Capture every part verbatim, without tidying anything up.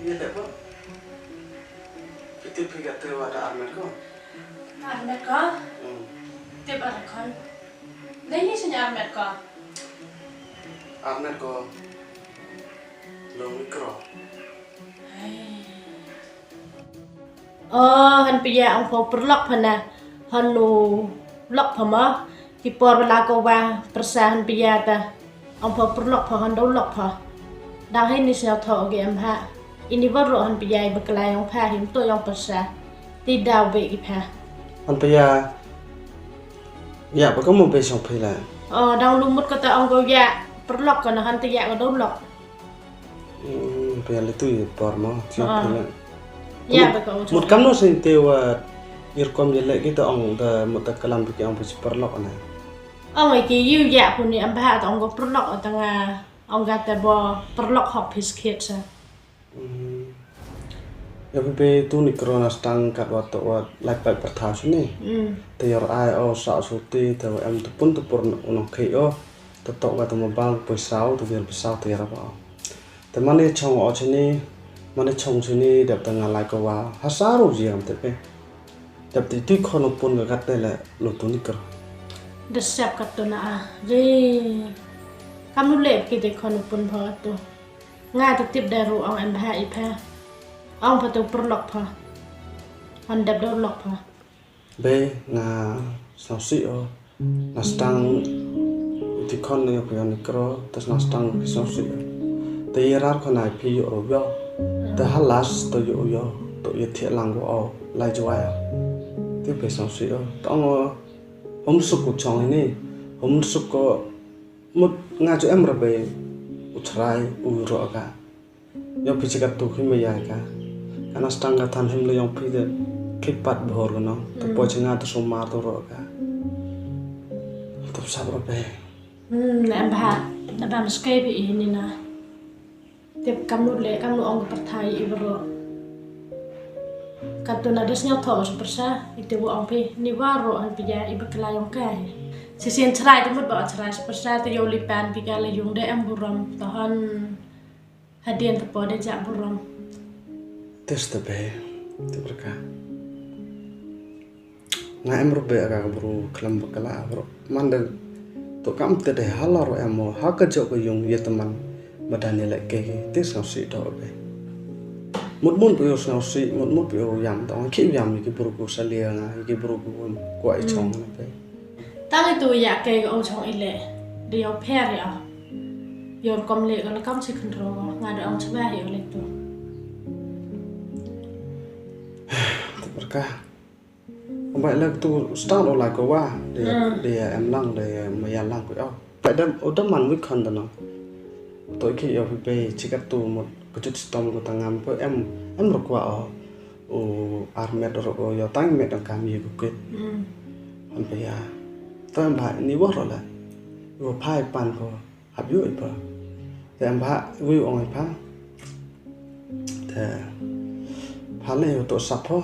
Ïa leh ba. Phi tip phi ka te wa da armet ko. Armet ko? Hmm. Tip ar kon. Dei ni sini armet ko. Armet ko. Long mikro. Hai. Oh, han pia ong pho perlok pho na. Han nu lok pho ma. Ki por bala ko wa persa han pia ta. Ong pho perlok pho han do lok pho. Dang hai ni sel tho ge em ha. Ini baru han pia i bekelai ong pha him to ong persa. Ti daw be ki pha. Han pia. Ya, ba ko mo be song phi la. Oh, dang lumut kata ong ko ya. Perlok ko na han ti ya ko do lok. Hmm, pia le tu i por mo. Song phi la. Ya, ba ko. Mut kam no sing te wa ir kom ye le kita ong da mut ta kalam phi ki ong phi perlok na. Ong ai ki yu ya pu ni am ba ta ong ko perlok ta nga ong ga ta bo perlok hok phi skit sa. Hmm. Ya phi be tu ni krona stang kat wa to wa lai pai pertha sini. Hmm. Te yor ai o sa su ti te wa em tu pun tu pur unong kai o. Te tok wa tu mo bang pui sau tu bir pui sau te yor ba. Te mane chong o chini, mane chong chini dep te nga lai ko wa. Ha sa ru ji am te pe. Dep te tu kono pun ga kat te le lo tu ni kro. De sep kat tu na a. Ji. Kam lu le ki de kono pun ba tu. Nga ta tip da ru ong em bha i pha. Ong pha tu perlok pha. Han dep do lok pha. Be nga sngewsih o. Nga stang ti khon ne pha ni kro, tas nga stang ki sngewsih o. Te i rar khon ai phi yo ro yo. Te halas to yo yo, to ye thie lang go o, lai jwai o. Ti phi sngewsih o. Tong o, hom suk ko chong ini, hom suk ko Mut nga ju em ra be u chrai u ro ka. Yo phi chikat tu khi me ya ka. Kana stang ka than him le yong phi de khi pat bhor no. To po chinga to sumar to ro ka. To sab ra be. Hmm, na em bha. Na ba mskai bi ini na. Tip kam nu le kam nu ong ka pyrthai i bro. Kat tu na des nyau tho su persa i te wo ong phi ni wa ro han pia i ba kla yong kai. Si sien chrai te mut ba chrai su persa te yo li pan pi ka le yung de em burom to han hadien te po de ja burom. Tes te be te berka. Nga em ruh be ka bru khlem ba kala bru. Man de to kam te de hala ro em mo ha ka jok ka yung ye teman. Ba dan ye lek ke ke te sngewsih do be. Mut mut phi sngewsih mut mut phi yam to ki yam ki bru ku salia nga ki bru ku kwa i chong na be. Tang itu ya ke o chong ile. De yo pher ya. Yo kom le ko le kam si khnro nga de ong chwa hi o le tu. Te berka. Ba lek tu stang lo la ko wa de de em lang de ma ya lang ko. Ba dam o dam man wi khon da no. To ki yo pe chikat tu mo ko chut stom ko tangam ko em em ro kwa o. O armet ro o yo tang met ang kam ye ko kit. An pe ya. To em ba ni wo ro la. Wo phai pan ko. Hap yu i pa. Te em ba wi ong i pa. Te pha le yu to sap ho.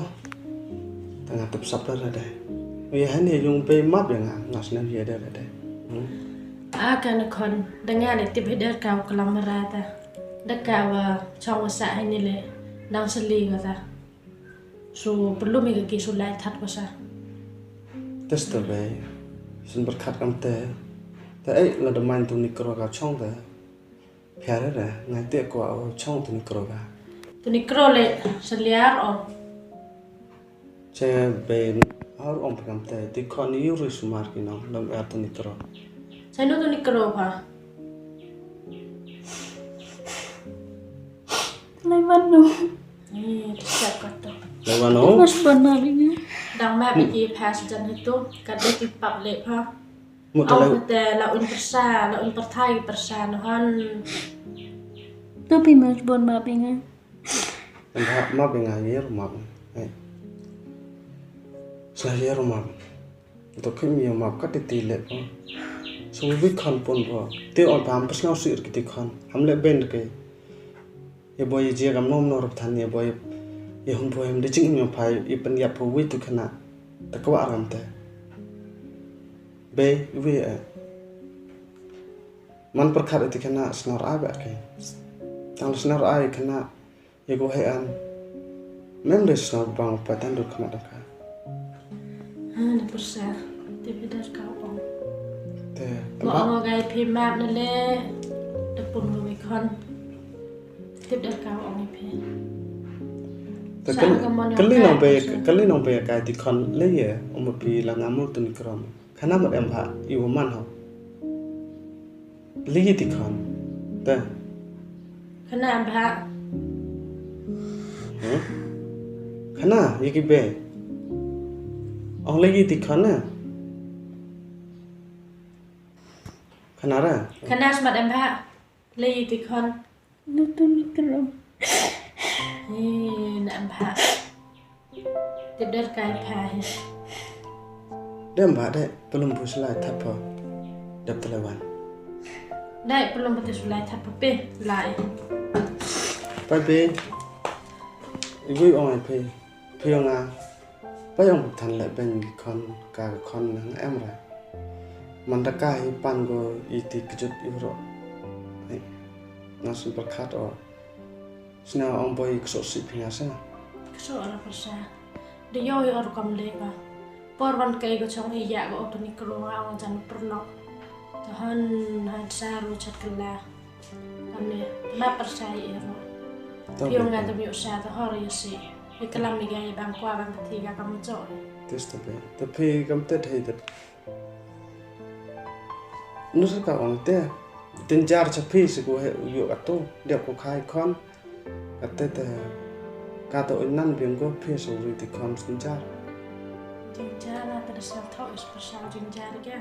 Te nga tup sap da de. Wi hani yung pe map ya nga nga snem ye de de. A ka na khon da nga le tip heder ka u klam ra ta. Da ka wa chong wa sa hani le nang seli wa ta. Su perlu mi ka ki su lai that wa sa. Tes te be. Sin berkat kam te. Te ei la da main tu ni kro ka chong te. Pia re re ngai te ko au chong tu ni kro ka. Tu ni kro le seliar o. Che be ar om pekam te ti khon yu ri sumar ki nong lom er tu ni kro. Che no tu ni kro pha. Lai wan no. Ni siap ka tu. Lai wan no. Mas bon ma bi nga. Dang ma bi ki pha sejan itu ka de ki pap le pha. Mut te la un persa la un perthai persa no han. Tu pi mas bon ma bi nga. Map ma bi nga yer map. Sa yer map. To khim yer map ka ti ti le ko. So wi khon pon ko. Te on pam pas ngau sir ki ti khon. Ham le ben ke. Ye boy ye jia kam nom nor than ye boy. Ye hum boy hem de jing nyom phai ye pen yap pho wi tu khana. Ta kwa ram te. Be wi e. Man perkhat iti khana snar a ba ke. Tang snar a khana. Ïa ko hei an. Mem de sngap bang pa tan dur khmat daka. Ha, na pyrsa. Tip da ka ong. Te, ba ong gai phi map na le. Da pun lo mi khon. Tip da ka ong phi. Te kali nong be, kali nong be kai ti khon le ye. Ong ma phi la ngamul tu ni krom. Khana mat em bha, i wa man ho. Ligi ti khon. Te. Khana em bha. Huh? Khana, ye ki be. Ong ligi ti khon na. Khana ra. Khana smat em bha. Ligi ti khon. Nutun nutun. Hi, na em bha. Tip da kai pha hi. Dem ba de pelum bu selai thap pha. Dap telewan. Dai pelum bu selai thap pha pe lai. Pai pe. Ibu ong ai pe. Pe ong a. Pai ong than le ben khon ka khon nang em ra. Man da ka hi pan go i ti kjut i ro. Nang sun perkhat o. Sna ong boi kso si phi nga sa. Kso ala pyrsa. De yo yo rukom le ba. Por wan kai go chong i ya go otu ni kro nga ong jan pernok. To han han sa ru chat kala. Kam ne ma pyrsa i ro. Phi ong nga tam yo sa to hor yo si. I kalam i ga i bang kwa bang ti ga kam cho. Tis to be. To phi kam tet hei tet. Nusar ka ong te. Tin jar cha phi si ko he u yo ka to. Dia ko khai khon. Ka te te. Ka to in nan biang ko phi so ri ti khon tin jar. Tin jar na ta da sa tho is pa sa tin jar ga.